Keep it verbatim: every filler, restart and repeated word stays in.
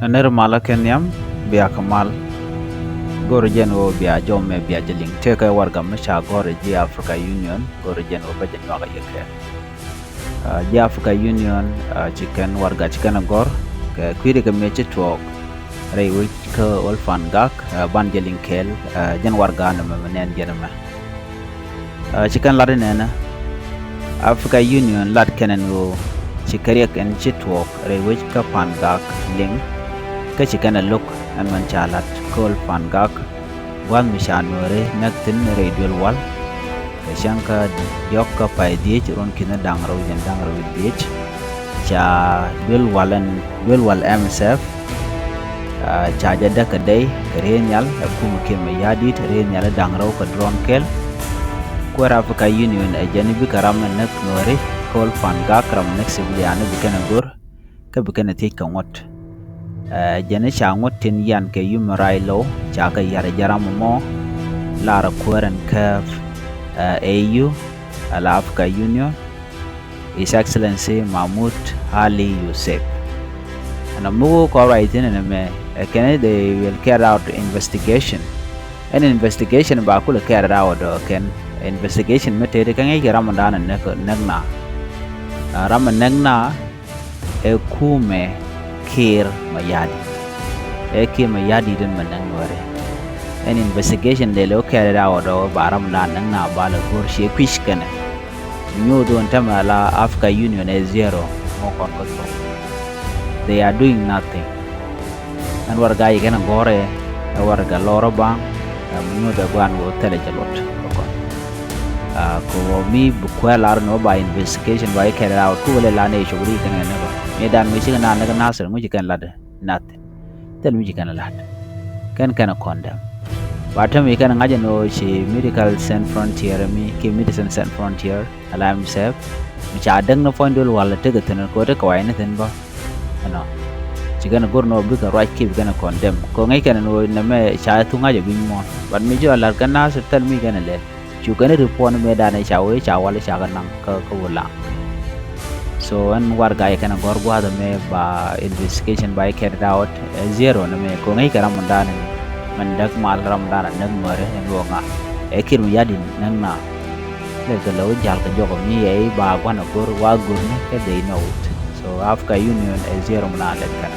Nɛnɛ ri malä kɛ nhiam, bia kɛ mal. Go̱rɛ jɛn ɣöö bia jɔmɛ bia jɛ liŋ. Tëëkɛ warɛga mi ca gɔ̱r ji̱ Africa Union, go̱rɛ jɛn ɣöö bä jɛ nyuak a yɛ kɛɛl. Ah, ji̱ Africa Union, ah, ci kɛn warɛga ci kɛn a gɔ̱r kɛ kui̱dɛ kɛ mëë ci tuɔɔk rɛy wec kä Ɣöl Pangak, ah, ban jɛ liŋ kɛɛl, ah, jɛn warɛga nɛmɛ mi nɛn jɛn ɛmɛ. Ah, ci kɛn lat inɛnɛ, Africa Union lat kɛn ɛn ɣöö ci kɛ riɛk ɛn ci tuɔɔk rɛy wec kä Pangak liŋ, kä ci kɛn ɛ lo̱k ɛn mɛn ca lat kä Ɣöl Pangak, gua̱a̱th mi ca Nuääri näk thi̱n rɛy duel wal, kɛ cäŋ kä diɔ̱k kä pay dhiec ruɔ̱n ki̱n da̱ŋ rɛw jɛn da̱ŋ rɛw dhiec. Ca duel wal ɛn, duel wal M S F, ah, ca jɛ däk kɛ dɛy kɛ rieeth nhial ɛ kumɛ kiɛ mɛ ya̱di̱t rieeth nhial ɛ da̱ŋ rɛw kɛ drone kɛl. Kuäär Africa Union ɛ jɛn i̱ bikɛ ram ɛ näk Nuääri kä Ɣöl Pangak, ram ɛ näk civilian i̱ bi kɛn ɛ go̱r kä bi kɛn ɛ thiec kɛ ŋuɔ̱t. Ɛ jɛn i̱ ca ŋuɔ̱t tin yian kɛ human rights law ca kɛ ya̱r ɛ jɛ ram ɛmɔ, lar ɛ kuäär ɛn kä, ɛ, A U, ala Africa Union, His Excellency Mahmoud Ali Yusuf. Ɛn a muk kɔn ruac thi̱n ɛn ɛmɛ, ɛ kɛn i̱ they will carry out investigation. Ɛn investigation ba kulɛ carry out ɔ kɛn. Investigation mi tëëdi kä ŋäc kɛ ram ɛ da̱a̱n ɛ näk, näk na. Ah, ram ɛ näk na ɛ kumɛ Kiir Mayardit. Ɛ Kiir Mayardit in mɛ näk Nuääri. Ɛn investigation dee lɛ wä carry out ɔ ba ram ɛ da̱a̱n näk na ba lɛ go̱r ciɛ kui̱c kɛnɛ. Nyuuth ɣän tämɛ la Africa Union ɛ zero mɔ kɔn kä thok. They are doing nothing. Ɛn warɛga ci kɛn ɛ gɔ̱rɛ ɛ warɛga lɔrä baŋ, ɛ mi nyuuth ɛ gua̱a̱n ɣöö thilɛ jɛ luɔt kä kɔn. Ah, kɛ ɣöö mi bi kuäär lar ni wä ba investigation ba i̱ carry out ku wä lɛ la ni cop ri kɛn ɛ näk ɔ. Mi dan mi cikɛ na näk Nasir ŋu ci kɛn lat ɛ nothing. Thil mi ci kɛn ɛ lat. Kɛn kɛn ɛ condemn. Ba tämɛ ci kɛn ɛ ŋa̱c ɛn ɣöö ci Medical Sans Frontier mi kiɛ Médecins Sans Frontier, ala M S F, mi ca däk ni puɔ̱ny duel wal tekɛ thi̱n kɛ ɣöö tekɛ wayni thi̱n bä. Ɛnɔ. Ci kɛn ɛ go̱r ni ɣöö bikɛ ruac kiɛ bi kɛn ɛ condemn. Kɛ ɣöö ŋäc kɛn ɛn ɣöö nɛmɛ ca thuŋ ŋa̱c ɛ bi̱ny muɔ̱ɔ̱n. But mi jɔɔk la̱r kɛ Nasir thil mi kɛn ɛ lɛl. Cu kɛn ɛ report ni mëë danɛ ca wee ca wal ca kɛ naŋ kä, kä Ulaŋ. So ɛn warɛga ci kɛn ɛ gɔ̱r gua̱a̱th ɛmɛ ba investigation ba i̱ carry out ɛ zero nɛmɛ kɛ ɣöö ŋäc kɛ ram ɛ da̱a̱n ɛn mɛn däk mal ram ɛ da̱a̱n ɛ näk Nuääri ɛn ɣöö ŋa. Ɛ Kiir Mayardit näk na. Lɛ kɛ lɛ wä ja̱l kɛ jɔk ɔ mi ɛ i̱ ba gua̱n ɛ go̱r wa go̱r ni kɛ they know it. So Africa Union ɛ zero mi na lɛt kɛn.